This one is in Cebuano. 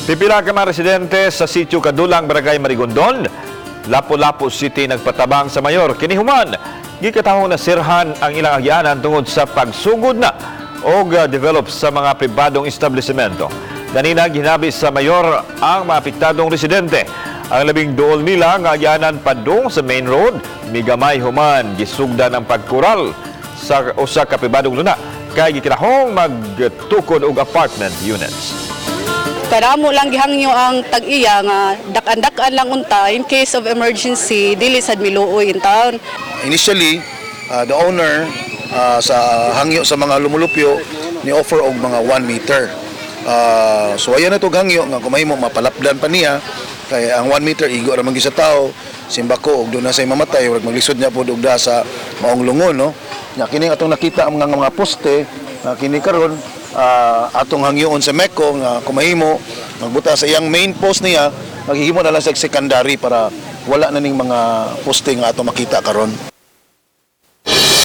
Pipila ka mga residente sa sitio Kadulang, Barangay Marigondon, Lapu-Lapu City nagpatabang sa mayor. Kini human, gikatahong nasirhan ang ilang agyanan tungod sa pagsugod na og develop sa mga pribadong establishmento. Ganina, ginabi sa mayor ang mga apektadong residente. Ang labing duol nila nga agyanan padung sa main road, migamay human gisugdan ang pagkural sa usa ka pribadong luna kay gikinahong magtukod og apartment units. Karamo lang gihangyo ang tag-iya nga dak-an-dak-an lang unta in case of emergency, dili sad miluoy in town. Initially, the owner sa hangyo sa mga lumulupyo ni offer og mga 1 meter. So ayan na to hangyo nga kung mahimo mapalapdan pa niya kay ang 1 meter igo ra man gyud sa tao, simbako og doon na say mamatay, murag maglisod niya pod og da sa maong lungon, no. Nya kini atong nakita ang mga poste nga kini karon, atong hangyoon sa MECO nga kung mahimo magbuta sa iyang main post niya, maghihimo na lang sa secondary para wala na ning mga poste nga atong makita karon.